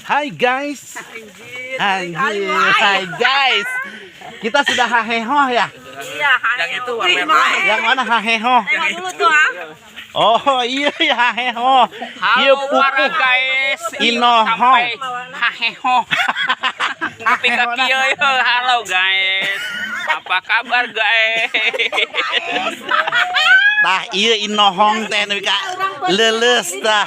Hai guys. Anjir. Hai guys. Kita sudah haheho ya. Iya, Yang itu warna. Yang mana haheho? Tengok dulu tuh ah. Oh iya ya, haheho. Iya Halo para pupuh. Guys. Inohong. Sampai haheho. Tapi Haheho kaki yo yo. Halo guys. Apa kabar guys? Tah iya inohong teh nepi ka leuleus tah.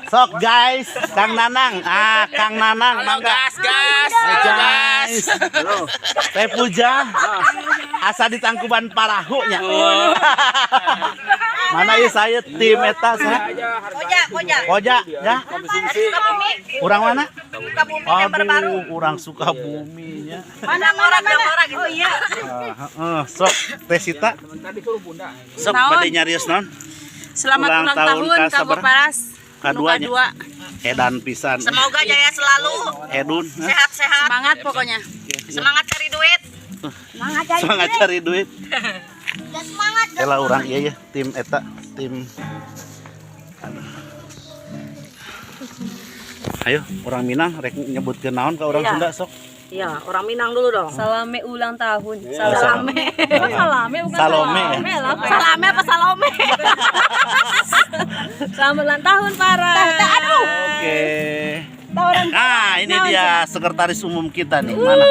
Sok guys, Kang Nanang. Ah, Kang Nanang Halo mangga. Gas gas. Hai Halo gas. guys. Teh Puja. Asa ditangkuban parahu nya. Mana ieu saya tim eta saya? Koja, koja. Koja ya. Sukabumi. Urang mana? Sukabumi member baru. Aduh, urang Sukabumi nya. Mana orang orang gitu. Oh iya. Ah, heeh, sok Teh Sita. Sok Naon? bade nyarios naon? Selamat Ulang ulang, tahun tahun, ka Kak sabaraha? Paras. Kaduanya. Kadua. Edan pisan. Semoga jaya selalu, Edun. Hah? sehat-sehat. Semangat pokoknya. Semangat cari duit. Semangat cari duit. Semangat. Ela urang iya ya tim eta tim. Aduh. Ayo, orang Minang rek nyebutkeun naon ke orang Iya. Sunda sok. Iya, orang Minang dulu dong. Salame ulang tahun. Salame. Oh, salame bukan Salome ya? salame lah. Salame apa Salome? Selamat ulang tahun para. Aduh. Oke. Orang Nah, ini dia sekretaris umum kita nih. Mana?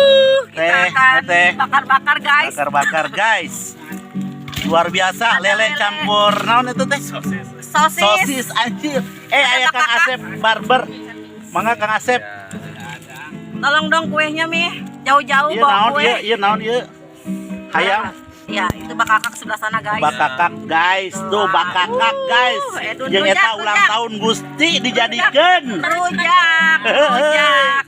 Kita Teh, akan teh. bakar-bakar guys. Bakar-bakar guys. Luar biasa, lele campur naon itu teh? Sosis. Sosis anjir. Eh, aya Kang Asep barber. Mangga Kang Asep. Tolong dong kuehnya Mi. Jauh-jauh Iya bawa naon kue. ieu, ieu naon ieu? Hayam. Iya, itu bakakak sebelah sana guys. Bakakak guys, tuh bakakak guys. Edun Yang eta rujak, ulang rujak. Tahun Gusti dijadikeun. Rujak, rujak.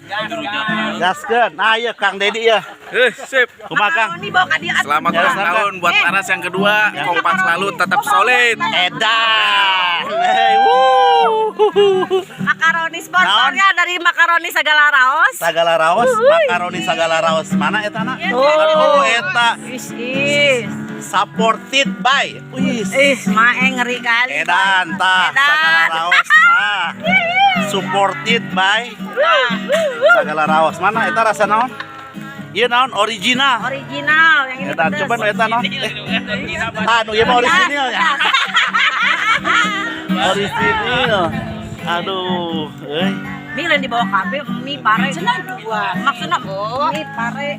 Gaskeun. Nah, ieu Kang Dedi ya. Eh, sip. Kumaha Kang? Makaroni bawa ka dieu. Selamat Ya, ulang silakan. tahun buat Aras yang kedua. Kompak selalu, tetap solid. Edan. Hey, wuh. Makaroni sponsornya dari Makaroni Sagala Raos. Sagala Raos, makaroni Sagala Raos. Mana eta na? Oh, eta Is, is. Supported by. Wih. Ih, mae ngeri kali. Edan tah Edan. Sagala Raos tah. Supported by Sagala Raos. Mana eta rasa naon? Ieu naon original. Original yang ini Edan pedes. coba nu eta naon? Eh, tah nu ieu mah original ya. Original. Aduh, euy. Mie lain dibawa kabeh, mie pare. Cenah dua. Maksudnya mie pare.